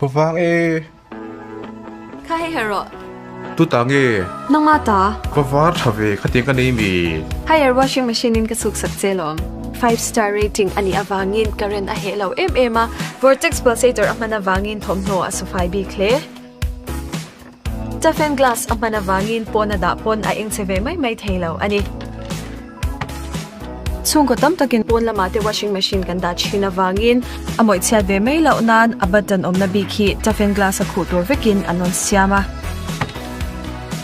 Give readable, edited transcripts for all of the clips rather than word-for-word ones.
Vang e. Kha hei ha rawh. Tu ta nge? Nangma ta. Va var tha ve khatiang ka nei mi. Haier washing machine in ka chhuk sak che lawm. Five star rating a nih avangin current a heh lo em em a, vortex pulsator a hman avangin thawmhnaw a sufai bik hle. Toughen glass a hman avangin pawn a dah pawn a eng che ve mai mai thei lo a ni. Chhungkaw tam takin pawn lamah te washing machine kan dah thin avangin a mawih chhiat ve mai loh nan a button awmna bik hi toughen glass a khuh tur vekin an rawn siam a.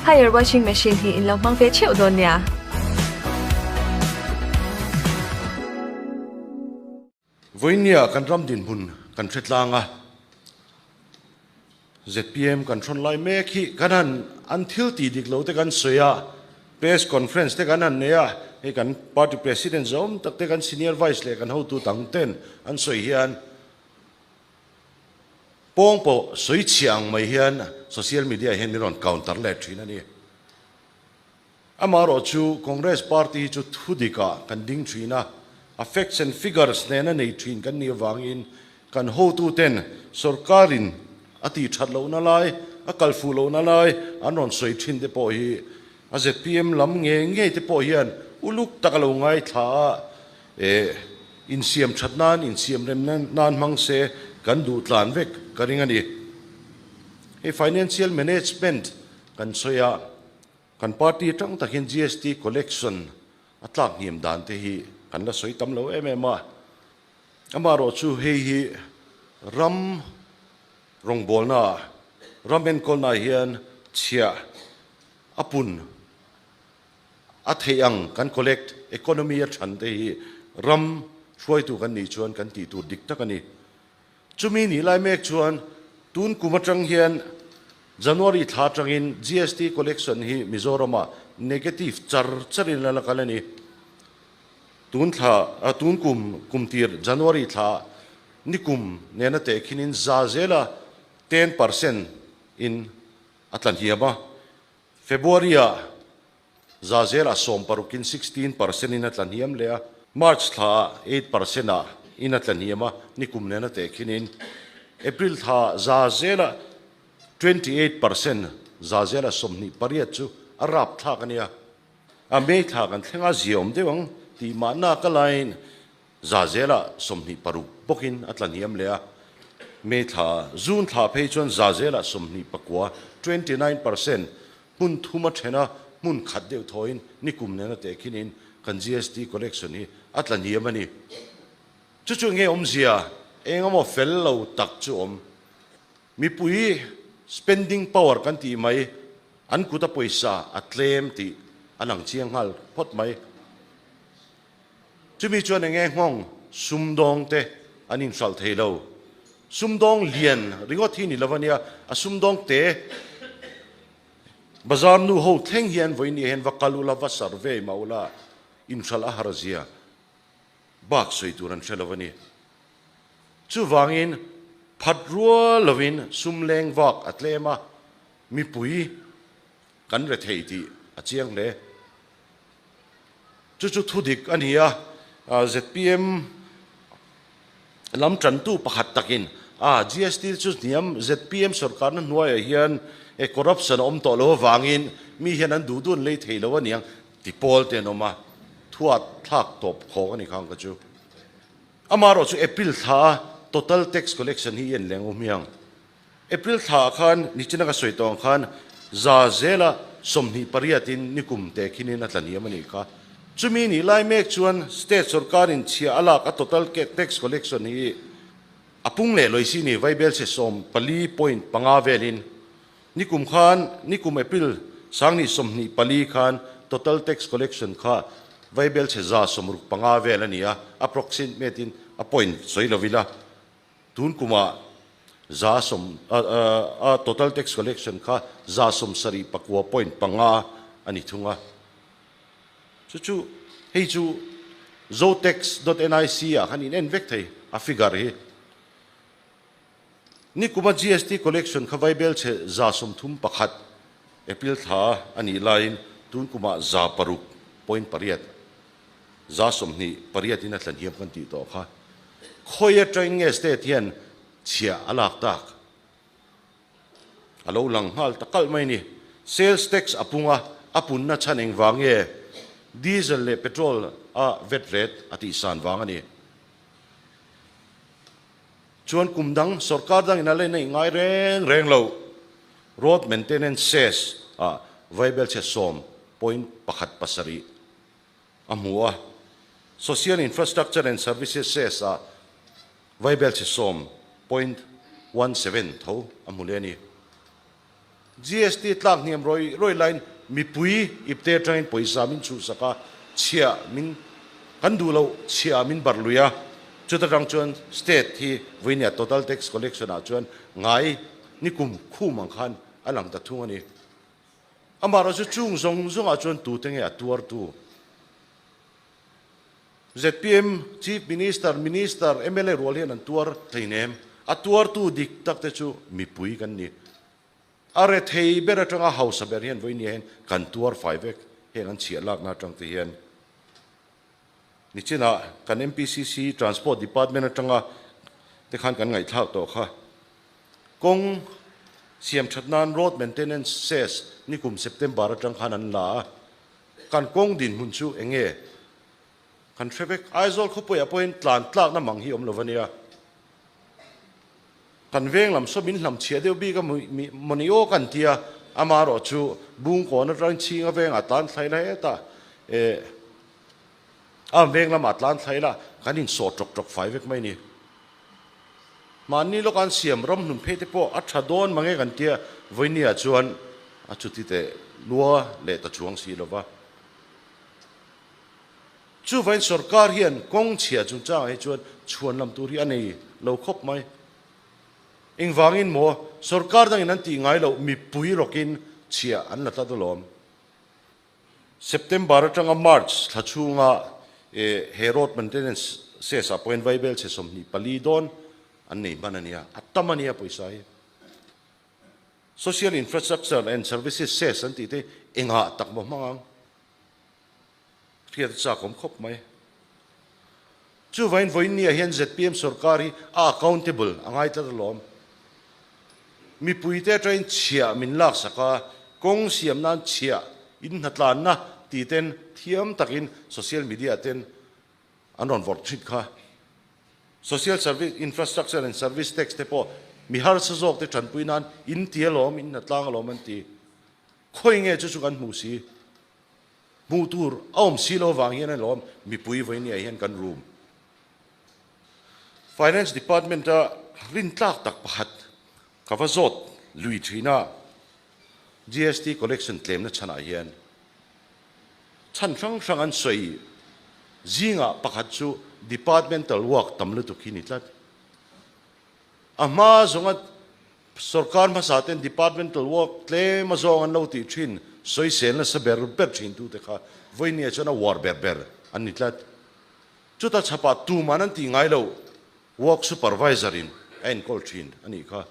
Haier washing machine hi in lo hmang ve theuh dawn nia. Vawinia kan ram dinhmun kan hre tlang a, zpm kan hrawn lai mek hi kan han an thil tih dik lo te kan sawi a, press conference te kan han nei a, hei kan party president zawm tak te kan senior vice leh kan hotu dang ten an sawi hian pawng pawh sawi chhia ang mai hian social media hian min rawn counter let thin a ni. Amaherawhchu Congress party hi chu thudikah kan ding thin a, a facts and figures nena nei thin kan nih avangin kan hotuten sorkarin a tih that lohna lai, a kal fuh lohna lai an rawn sawi thin te pawh hi a zpm lam ngei ngei te pawh hian uluk tak a lo ngaithla a, eh insiam that nan, insiam rem nan hmang se kan duh tlan vek ka ring a ni. Hei financial management kan sawi a. Kan party atang takin GST collection a tlak hniam dan te hi kan la sawi tam lo em em a. Amaherawh chu hei hi ram rawngbawlna ah, ram enkawlna ah hian chhiah a pun a theih ang kan collect economy a than te hi ram hruaitu kan nih chuan kan tih tur dik tak a ni. Chumi nih lai mek chuan tun kum atang hian January thla atangin GST collection hi Mizoramah negative char charin a la kal a ni. Tun thla, tun kum kum tir January thla nikum nena tehkhinin za zela 10% in a tla hniam a, February-ah Za zelah sawmparukin 16% in a tla hniam leh a, March thlaah 8% ah in a tla hniam a, nikum nen a tehkhinin April thla za zelah 28% za zelah 28 chu a rap thlak a nia. A May thla kan thleng a ziaawm deuh ang tih mahna ka laiin Za zelah 26 bawkin a tla hniam leh a, May thla, June thla phei chuan za zelah 29, 29%, hmun thum a then a, hmun khat deuh thawhin nikum nena tehkhinin kan GST collection hi a tla hniam a ni. Chu chu nge awmzia eng emaw fel lo tak chu awm. Mipui spending power kan tih mai, an kuta pawisa a tlem tih a lang chiang nghal phawt mai. Chumi chuan enge nghawng sumdawng te an inhralh thei lo. Sumdawng lian ringawt hi ni lo ania, a sumdawng te bazar nu ho thleng hian vawiin hian va kal ula, va survey mah ula, inhralh a har zia bak sawi tur an hre lo a ni. Chuvangin phat rual lovin sum leng vak a tlem a, mipui kan rethei tih a chiang hle. Chu chu thu dik a ni a, zpm lam tantu pakhat takin a GST chu hniam zpm sorkarna hnuaiah hian e corruption a awm tawh lo avangin mi hian an duh dun lei thei lo a niang ti pawl te an awm a, thuat thlak tawp khawk a ni khang ka chu. Amaherawh chu April thla a total tax collection hi i en leng u hmiang. April thla ah khan nichina ka sawi tawh ang khan za zela 28 in nikum te khinin a tla hniam a nih kha. Chumi nih lai mek chuan state sorkar in chhia a lak a total tax collection hi a pung leh lawih si ni vaibel chhe 14.5 velin nikum khan nikum April 2024 khan total tax collection kha vaibel chhe 65 vel a ni a, approximate in a point sawi lo ila. Tun kumah 100 a total tax collection kha 79.5 a ni thung a. Chu chu hei chu zotax dot nic ah khan in en vek thei a figure hi. Nikuma GST collection kha vaibel chhe 31 April thla a nih laiin tun kumah 6.8 28 in a thlan hiam kan tih tawh kha. Khawi atangin nge state hian chhiah a lak tak? A lo lang nghal ta kalh mai ni. Sales tax a pung a, a punna chhan engvang nge? Diesel leh petrol a vat rate a tihsan vang a ni. Chuan kum dang sorkar dangin a len a ingai reng reng lo. Road maintenance cess ah vaibelchhe 10.17 a hmu a. Social infrastructure and services cess ah vaibelchhe 10.17 tho a hmu leh a ni. GST tlak hniam rawih rawih laiin mipui ipte atangin pawisa min chhuhsak a, chhiah min kan duh loh chhiah min barh lui a, chuta tang chuan state hi vawinia total tax collection ah chuan ngai ni kum khum ang khan a lang ta thung a ni. Amaherawhchu chung zawng zawngah chuan tute nge a tuartu? Zpm Chief Minister, Minister, mla rual hian an tuar hleinem. A tuartu dik tak te chu mipui kan ni. A rethei ber atanga hausa ber hian vawinia hian kan tuar fai vek heng an chhiah lakna atang te hian. Nichinah kan MPCC Transport Department atanga te khan kan ngaihthlak tawh kha. Kawng siam that nan Road Maintenance Cess nikum September atang khan an la a. Kan kawng dinhmun chu eng nge? Kan hre vek. Aizawl khawpuiah pawhin tlan tlakna mang hi awm lo va nia. Kan veng lam saw min hlam chhiah deuh bik a mawni aw kan ti a, amaherawh chu Bungkawn atangin Chhinga vengah tlan thlai la hetah eh a veng lamah tlan thlai la kan insawh tawk tawk fai vek mai a ni. Mahni lawk an siam ramhlun phei te pawh a tha dawn mange kan tia vawinia chuan a chuti teh lua leh ta chuang si lova. Chuvain sorkar hian kawng chhia chungchangah hi chuan chhuan lam tur hi a nei lo khawp mai. Engvangin maw sorkar dangin an tih ngai loh mipui rawkin chhia an la tlat alawm. September atanga March thla chhunga he road maintenance cess ah pawhin vaibel chhe 24 dawn an nei hman a nia, a tam a nia pawisa hi. Social infrastructure and services cess an tih te engah tak maw hmang ang? Hriat a chak awm khawp mai. Chuvain vawiinniah hian zpm sorkar hi a accountable a ngai tlat alawm. Mipuite atangin chhiah min laksak a, kawng siam nan chhiah in hnatlanna ti ten thiam takin social media ten an rawn vawrh thin kha. Social service infrastructure and service tax te pawh mi harsa zawk te tanpui nan in ti alawm, in hnatlang alawm an ti. Khawi nge chu chu kan hmuh si? Hmuh tur a awm si lo avang hian alawm mipui vawinia hian kan rum. Finance Department a rintlak tak pakhat ka va zawt lui thin a, GST collection tlemna chhanah hian chhan hrang hrang an sawi zingah pakhat chu departmental work tam lutuk hi ni tlat. A hma zawnga Sorkar hmasa ten departmental work tlem a zawng an lo tih thin sawisel nasa ber ber thin tute kha vawinia chuan a uar ber ber an ni tlat. Chuta chhapah tuman an tih ngai loh work supervisor in a enkawl thin a nih kha.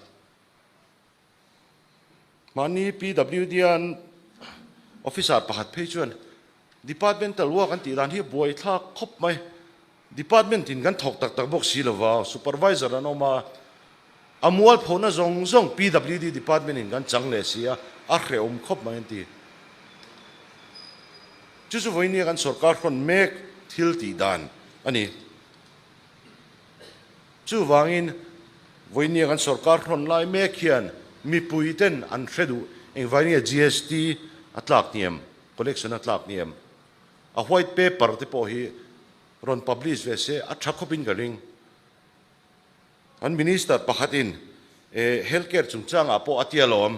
Mahni PWD an officer pakhat phei chuan departmental work an tih dan hi buaithlak khawp mai. Department in kan thawk tak tak bawk si lova, supervisor an awm a, a mualphona zawng zawng PWD department in kan chang leh si a, a hrehawm khawp mai an ti. Chu chu vawinia kan sorkar hrawn mek thil tih dan a ni. Chuvangin vawinia kan sorkar hrawn lai mek hian mipui ten an hre duh engvainia GST a tlak hniam, collection a tlak hniam. A white paper te pawh hi rawn publish ve se a tha khawpin ka ring. An minister pakhatin health care chungchangah pawh a tia lawm,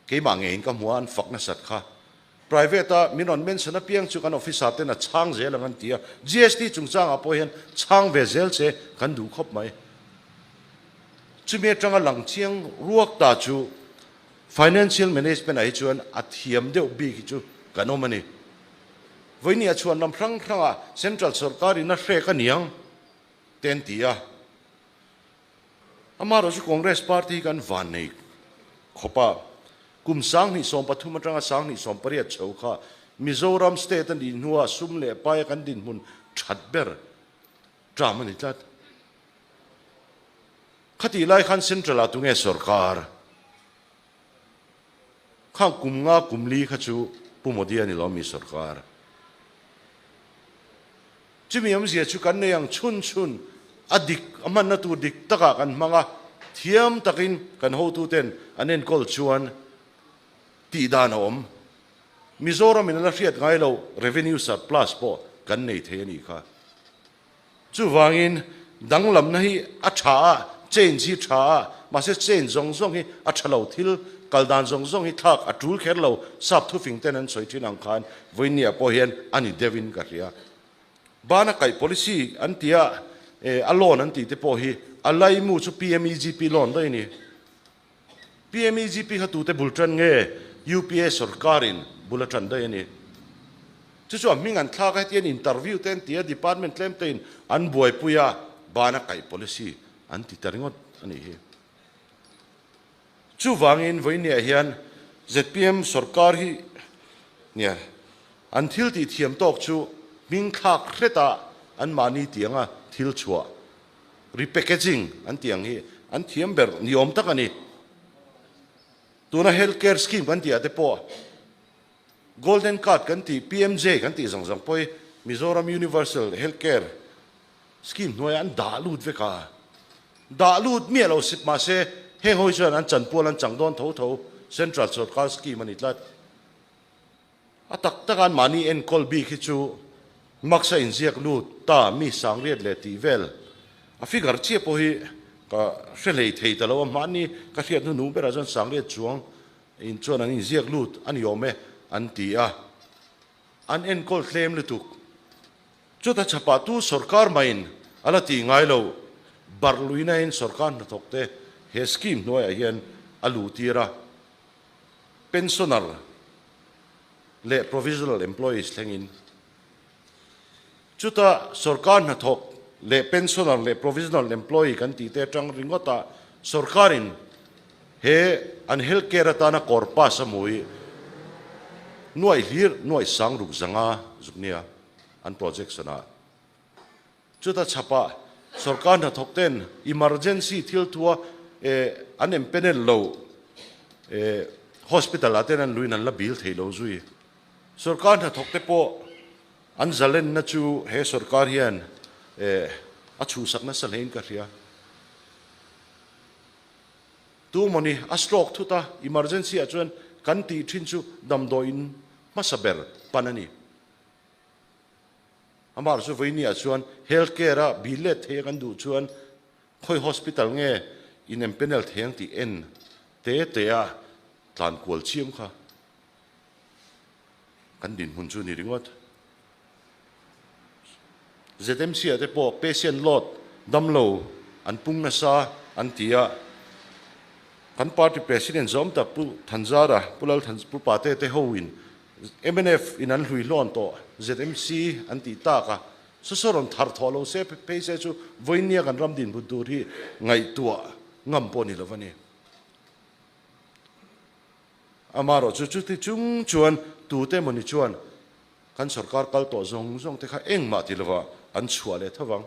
keimah ngeiin ka hmu a, an fak nasat kha. Private a min rawn mention apiang chu kan officer ten a chhang zel ang an ti a, GST chungchangah pawh hian chhang ve zel che kan duh khawp mai. Chumi atanga lang chiang ruak ta chu Financial management ah hi chuan a thiam deuh bik hi chu kan awm a ni. Vawinia chhuan lam hrang hrangah Central sorkar in a hrek a niang te an ti a. Amaherawhchu Congress party hi kan van nei khawp a, kum 2013 atanga 2018 chho kha Mizoram state a nih hnuah sum leh paia kan dinhmun that ber term a ni tlat. Khatih lai khan Central ah tunge sorkar? Khang kum nga kum li kha chu Pu Modi a ni lo mi sorkar. Chumi awmzia chu kan nei ang chhun chhun a dik a hmanna tur dik takah kan hmang a, thiam takin kan hotuten an enkawl chuan tih dan a awm. Mizoram in a la hriat ngai lo revenue surplus pawh kan nei thei a nih kha. Chuvangin danglamna hi a tha a, change hi tha a, mahse change zawng zawng hi a tha lo, thil kal dan zawng zawng hi thlak a tul kher lo, sap thufing ten an sawi thin ang khan vawinia pawh hian a ni deuhin ka hria. Bana kaih policy an ti a, a loan an tih te pawh hi a laimu chu PMEGP loan daih a ni. PMEGP kha tute bul tan nge UPA sorkarin bul a tan daih a ni. Chu chu a hming an thlak a, hetiang interview te an ti a, department tlem tein an buaipui a, bana kaih policy an ti ta ringawt a nih hi. Chuvangin vawinia hian zpm sorkar hi nia an thil tih thiam tawk chu hming thlak hretah anmahni tianga thil chhuah Repackaging an tih ang hi an thiam ber ni awm tak a ni. Tuna health care scheme kan tih ah te pawh golden card kan tih, PMJ kan tih zawng zawng pawh hi Mizoram Universal Health Care Scheme hnuaiah an dah lut vek a. Dah lut miah lo sip mahse heng ho hi chuan an chanpual an chang dawn tho tho Central Sorkar scheme a ni tlat. A tak taka an mahni enkawl bik hi chu Max-a inziak lut ta mi sangriat leh tih vel a figure chiah pawh hi ka hre hlei thei ta lo a, mahni ka hriat hnu berah chuan sangriat chuang in chuan an inziak lut a ni awm e an ti a, an enkawl tlem lutuk. Chuta chhapah tu sorkar maiin a la tih ngai lo, barh luinain sorkar hnathawkte he scheme hnuaiah hian a luhtir a. Pensioner leh provisional employees thlengin. Chuta sorkar hnathawk leh pensioner leh provisional employee kan tih te atang ringawta sorkarin he an health care atana kawr pass a hmu hi nuaih hlir nuaih sang ruk zanga zuk nia an projection ah. Chuta chhapah sorkar hnathawk ten emergency thil thua an empanel lo hospital ah ten an luin an la bil thei lo zui. Sorkar hnathawk te pawh an zalenna chu he sorkar hian a chhuhsak nasa hlein ka hria. Tu mawni a stroke thut a, emergency ah chuan kan tih thin chu damdawiin hmasa ber pan a ni. Amah chu vawinia chuan health care a bil let thei a kan duh chuan khawi hospital nge in empanel thei ang tih en te te a tlan kual chiam kha kan dinhmun chu ni ringawt. ZMC ah te pawh patient load damlo an pung nasa an ti a, kan party president zawm tak Pu Thanzara, Pu Lalthan, Pu Pate te ho in Mnf in an hlui hlawn tawh ZMC an tih tak a, saw rawn thar thawh lo se phei se chu vawinia kan ram dinhmun tur hi ngaihtuah ngam pawh ni lo a ni. Amaherawh chu chuti chung chuan tute emawni chuan kan sorkar kal tawh zawng zawng te kha engmah ti lova an chhuah leh tho vang.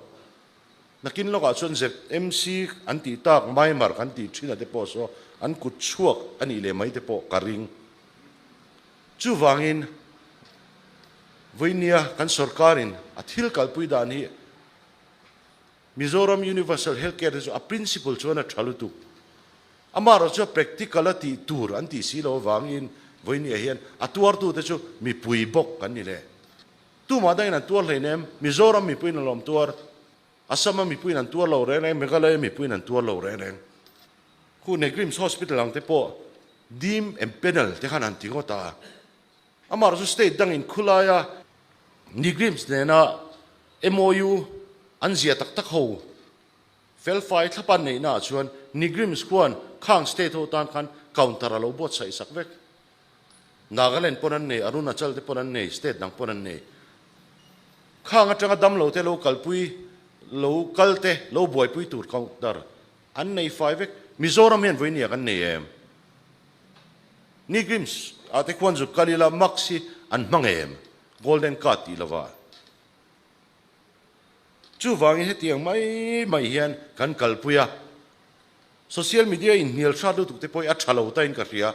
Nakin lawkah chuan ZMC an tih tak Myanmar kan tih thin a te pawh saw an kut chhuak a nih leh mai te pawh ka ring. Chuvangin, vawinia kan sorkarin a thil kalpui dan hi Mizoram Universal Health Care te chu a principle chuan a tha lutuk. Amaherawh chu a practical a tih tur an tih si lo avangin vawinia hian a tuartute chu mipui bawk kan ni le. Tumah dangin an tuar hleinem, Mizoram mipuiin an lawm tuar, Assam-a mipuiin an tuar lo reng reng, Meghalaya mipuiin an tuar lo reng reng. Khu Negrims Hospital ang te pawh dim empanel te khan an ti ngawt a. Amaherawh chu state dangin khulaia Negrims nena MOU an ziah tak tak ho felfai thlapa neihna ah chuan Negrims khuan khang state ho tan khan counter a lo buatsaih sak vek. Nagaland pawn an nei, Arunachal te pawn an nei, state dang pawn an nei. Khang atanga damlo te lo kalpui, lo kal te lo buaipui tur counter An nei fai vek. Mizoram hian vawinia kan nei em? Nigrims ah te khuan zuk kal ila max hi an hmang em? Golden card tih lova. Chuvangin hetiang mai mai hian kan kalpui a. Social media in hnial hrat lutuk te pawh hi a tha lo ta in ka hria.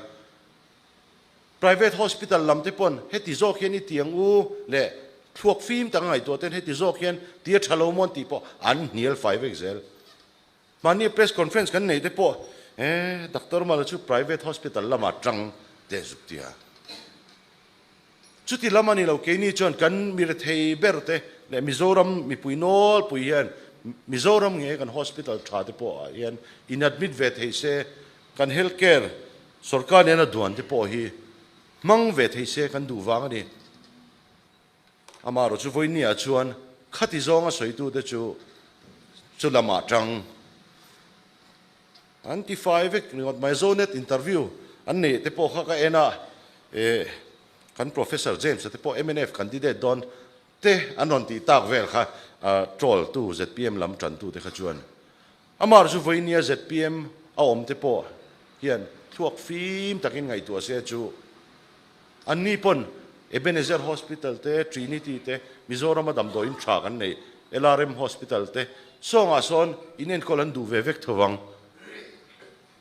Private hospital lam te pawn heti zawk hian i ti ang u leh thluak fim tak a ngaihtuah ten heti zawk hian ti a tha lo mawn tih pawh an hnial fai vek zel. Mahni press conference kan nei te pawh eh Doctor Mala chu private hospital lamah tang teh zuk tia. Chuti lam a ni lo, keini chuan kan mi rethei ber te leh Mizoram mipui nawlpui hian Mizoram nge kan hospital tha te pawh ah hian in admit ve thei se, kan health care sorkar nena duan te pawh hi hmang ve thei se kan duh vang a ni. Amaherawhchu vawinia chuan khati zawnga sawitute chu chu lamah tang an ti fai vek ringawt mai. Zonet interview an neih te pawh kha ka en a, eh kan Professor James-a te pawh mnf candidate dawn te an rawn tih tak vel kha troll tu zpm lam tantu te kha chuan amaherawhchu vawinia zpm a awm te pawh hian thluak fim takin ngaihtuah se chu Anni pawn Ebenezer Hospital te, Trinity te, Mizorama damdawiin tha kan nei, LRM Hospital te sawngah sawn inenkawl an duh ve vek tho vang.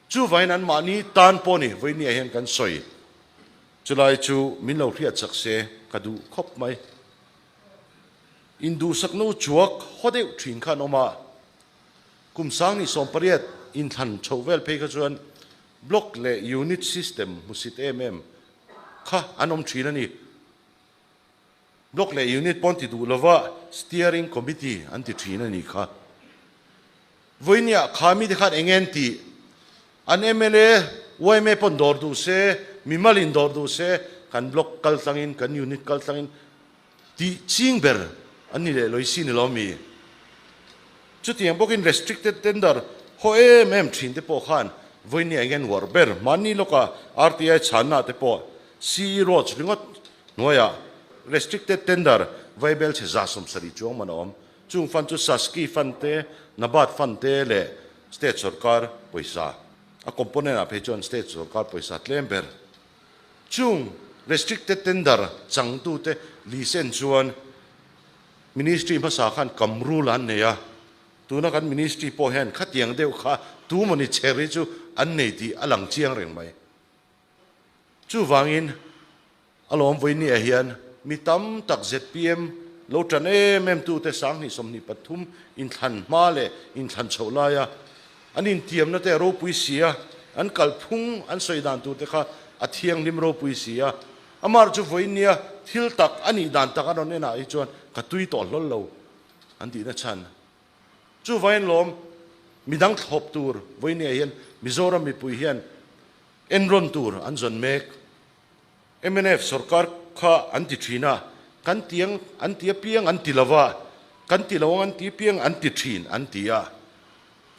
Chuvain anmahni tan pawh ni vawinia hian kan sawi. Chulai chu min lo hriat chak se ka duh khawp mai. Induhsakna uchuak haw deuh thin kha an awm a, kum 2018 inthlan chhoh vel phei kha chuan Block leh unit system hmusit em em kha an awm thin a ni. Block leh unit pawn ti duh lova steering committee an ti thin a ni kha. Vawinia kha mite khan eng en tih? An mla, yma pawn dawr duh se, mimalin dawr duh se, kan block kal tlangin, kan unit kal tlangin Tih ching ber an ni leh lawisi ni lo mi? Chutiang bawkin restricted tender haw em em thin te pawh khan vawinia eng en uar ber mahni lawka RTI chhanna te pawh CE Roads ringawt hnuaiah restricted tender vaibel chhe 70 chuang man a awm. Chung fund chu SASCI fund te, NABARD fund te leh state sorkar pawisa a component ah phei chuan state sorkar pawisa tlem ber Chung restricted tender changtute lisen chuan Ministry hmasa khan kam rule an nei a, tuna kan Ministry pawh hian khatiang deuh kha tu mawni chher hi chu an nei tih a lang chiang reng mai. Chuvangin a lawm vawinia hian mi tam tak zpm lo tan em em tute 2023 inthlan hma leh inthlan chhoh laia An intiamna te a ropui si a, an kalphung an sawi dan tur te kha a thianghlim ropui si a. Amar chu vawiin nia thil tak a nih dan tak a rawn enah hi chuan ka tui tawh hlawl lo an tihna chhan. Chuvangin lawm midang thlawp tur vawiin nia hian Mizoram mipui hian enrawn tur an zawn mek. Mnf sorkar kha an ti thin a, kan tiang an ti apiang an ti lo va, kan ti lo ang an ti apiang an ti thin an ti a.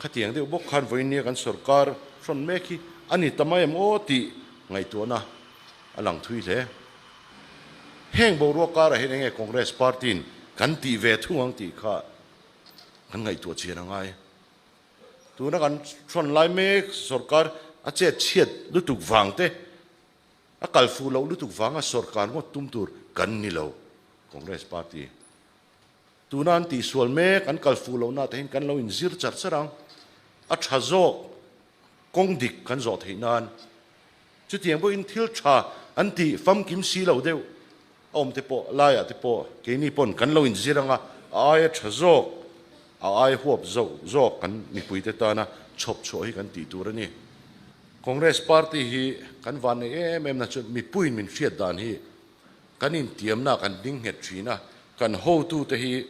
Khatiang deuh bawk khan vawinia kan sorkar hrawn mek hi a ni ta mai em aw tih ngaihtuahna a lang thui hle. Heng boruak karah hian enge Congress party-in kan tih ve thung ang tih kha kan ngaihtuah chian a ngai. Tuna kan hrawn lai mek sorkar a chet chhiat lutuk vang te, a kal fuh loh lutuk vanga sorkar ngawt tum tur kan ni lo Congress party. Tuna an tihsual mek, an kal fuh lohna te hian kan lo inzir char char ang. A tha zawk, kawng dik kan zawh theih nan. Chutiang pawhin thil tha an tih famkim si lo deuh a awm te pawh, laiah te pawh keini pawn kan lo inzir ang a, a aia tha zawk, a aia huap zawk kan mipuite tana chhawp chhuah hi kan tih tur a ni. Congress party hi kan vannei em em na chu mipuiin min hriat dan hi Kan intiamna kan ding nghet thin a, kan hotute hi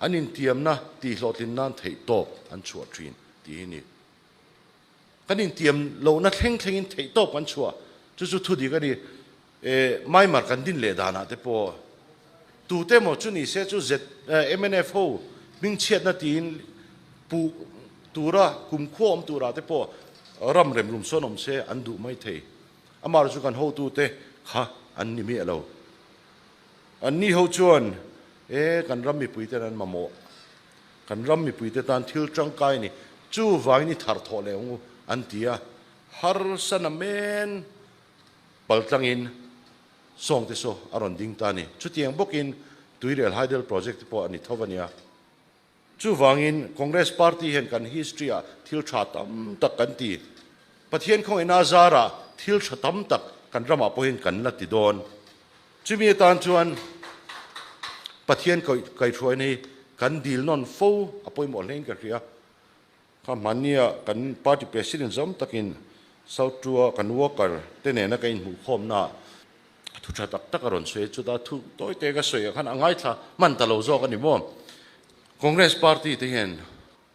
an intiamna tihhlawhtlin nan theih tawp an chhuah thin tih hi ni. Kan intiam lohna thleng thlengin theih tawp kan chhuah, chu chu thudik a ni. E, Myanmar kan din leh danah te pawh tute emaw chu ni se chu Z, mnf ho hmingchhiatna tiin puh tura kumkhua awm turah te pawh ram remrum sawn awm se an duh mai thei. Amah chu kan hotute kha an ni miah lo. Anni ho chuan, E, kan ram mipuiten an mamawh. Kan ram mipuite tan thil tangkai a ni. Chuvangin i thar thawh leh ang u, an ti a. Harsa na men paltlangin sawngte saw a rawn ding ta a ni. Chutiang bawkin Tuirial Hydel Project te pawh a ni tho a nia. Chuvangin Congress Party hian kan history ah thil tha tam tak kan ti. Pathian khawngaihna zarah thil tha tam tak. kan ramah pawhin kan la ti dawn. Chumi atan chuan Pathian kaihhruaina hi kan dil nawn fo a pawimawh hlein ka hria. Kha hmannia kan party president zawm takin South Tua kan worker te nena ka inhmuhkhawmnaah thu tha tak tak a rawn sawi a, chutah thu tawi te ka sawi ah khan a ngaithla hman ta lo zawk a ni maw. Congress party te hian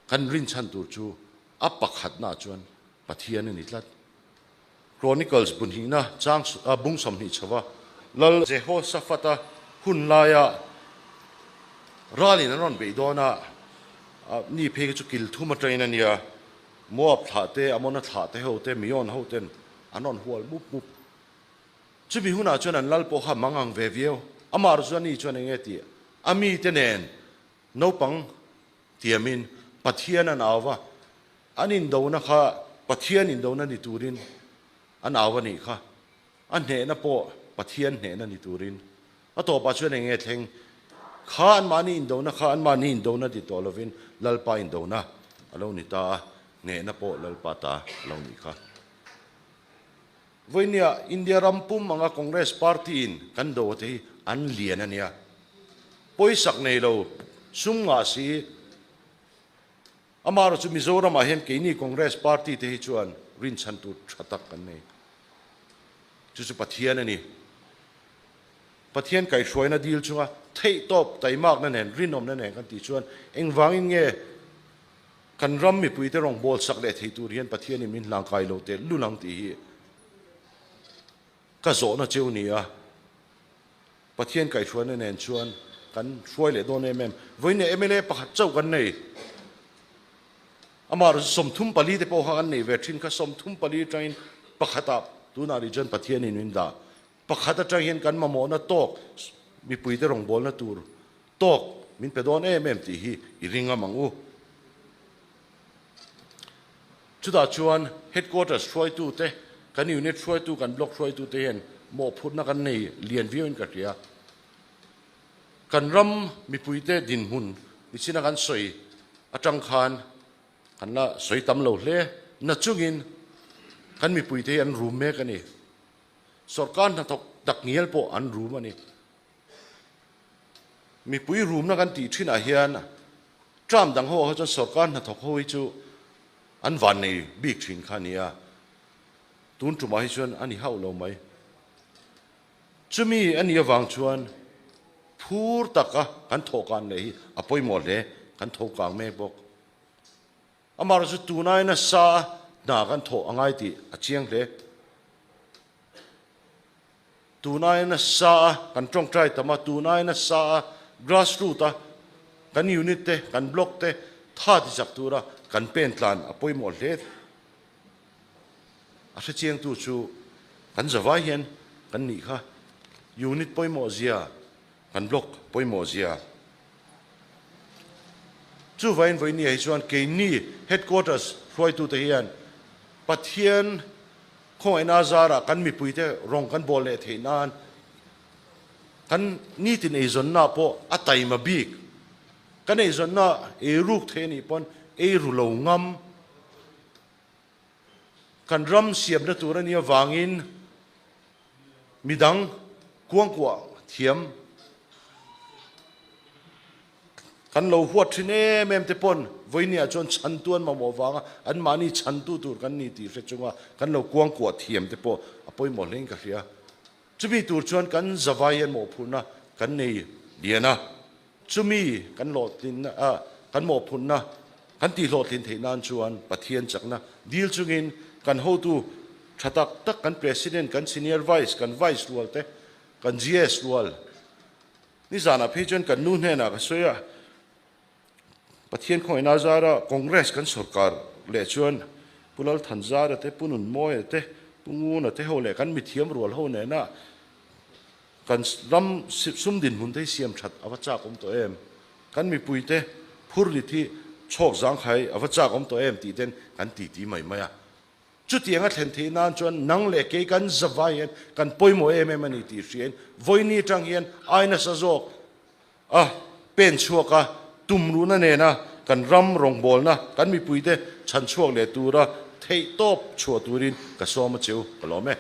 kan rinchhan tur chu a pakhatnaah chuan Pathian a ni tlat. Chronicles bunhihna chang bung 20 chhova Lal Jehoshaphat-a hun laia ralin an rawn beih dawn a, ni phei kha chu kil thum atangin a nia, Moab thlah te, Amona thlah te ho te, Meon ho ten an rawn hual mup mup. Chumi hunah chuan an lal pawh kha mang ang ve viau. Amah ru chuan ni chuan eng nge tih a mite nen naupang tiamin Pathian an au va, an indona kha Pathian indona ni turin an au a nih kha. A hnehna pawh Pathian hnehna ni turin. A tawpah chuan eng nge thleng? Kha anmahni indona kha anmahni indona ti tawh lovin Lalpa indona a lo ni ta a, hnehna pawh Lalpa ta a lo nih kha. Vawinia India ram pum anga Congress party in kan do te hi an lian a nia. Pawisak nei lo sum ngah si. Amaherawhchu Mizoram ah hian keini Congress party te hi chuan rinchhan tur tha tak kan nei. Chu chu Pathian a ni. Pathian kaihhruaina dil chunga theihtawp taimakna nen rinawmna nen kan tih chuan engvangin nge Kan ram mipuite rawn bawl sak leh thei tur hian Pathianin min hlangkai lo teh lul ang tih hi ka zawhna cheu ni a. Pathian kaihhruaina nen chuan kan hruai leh dawn em em. Vawiin mla pakhat chauh kan nei. Amah erawh chu 34 te pawh kha kan nei ve thin kha 34 atangin pakhatah tunah rih chuan Pathianin min dah. Pakhat atang hian kan mamawhna tawk mipuite rawngbawlna tur Tawk, min pe dawn em em tih hi i ring ngam ang u. Chutah chuan Headquarters hruaitute, kan Unit hruaitu, kan Block hruaitute hian mawhphurhna kan nei lian viauin ka hria. Kan ram mipuite dinhmun nichina kan sawi atang khan kan la sawi tam lo hle nachungin kan mipuite hi an rum mek a ni. Sorkar hnathawk takngial pawh an rum a ni. Mipui rumna kan tih thinah hian term dang ho ah chuan sorkar hnathawk ho hi chu an van nei bik thin kha a ni a, tun tumah hi chuan a ni hauh lo mai. Chumi a nih avang chuan phur taka kan thawhkan leh hi a pawimawh hle, kan tho kang mek bawk. Amaherawhchu tunai nasa hna kan thawh a ngai tih a chiang hle. Tunai nasa a kan tawngtai tam a, tunai nasa a grass root a kan unit te, kan block te tha ti chak tura kan pen tlan a pawimawh hle. A hrechiangtu chu kan zavai hian kan nih kha. Unit pawimawh zia, kan block pawimawh zia. Chuvain vawinia hi chuan keini headquarters hruaitute hian Pathian Khawngaihna zarah kan mipuite rawng kan bawl leh theih nan kan nitin eizawnna pawh a taima bik. Kan eizawnna ei ruk thei a nih pawn ei ru lo ngam. Kan ram siamna tur a nih avangin midang kuangkuah thiam Kan lo huat thin em em te pawn vawinia chuan chhantu an mamawh vanga anmahni chhantu tur kan ni tih hre chunga kan lo kuangkuah thiam te pawh a pawimawh hlein ka hria. Chumi tur chuan kan zavai hian mawhphurhna kan nei lian a, chumi kan hlawhtlinna kan mawhphurhna kan tihhlawhtlin theih nan chuan Pathian chakna dil chungin kan hotu tha tak tak kan President, kan Senior Vice, kan Vice rual te, kan GS rual, Nizanah phei chuan kan nu hnenah ka sawi a, Pathian khawngaihna zara Congress kan sorkar leh chuan Pu Lalthanzara te, Pu Nunmawia te, Pu Nguna te ho leh kan mithiam rual ho nena kan ram sum dinhmun te hi siam that a va chak awm tawh em? Kan mipui te phur lit hi chhawk zangkhai a va chak awm tawh em tih ten kan titi mai mai a. Chutiang a thlen theih nan chuan nang leh kei kan zavai hian kan pawimawh em em a ni tih hriain vawiini atang hian ai nasa zawk a pen chhuak a, tumruhna nena kan ram rawngbawlna kan mipuite chhan chhuak leh tura theihtawp chhuah turin ka sawm a cheu ka lawm e.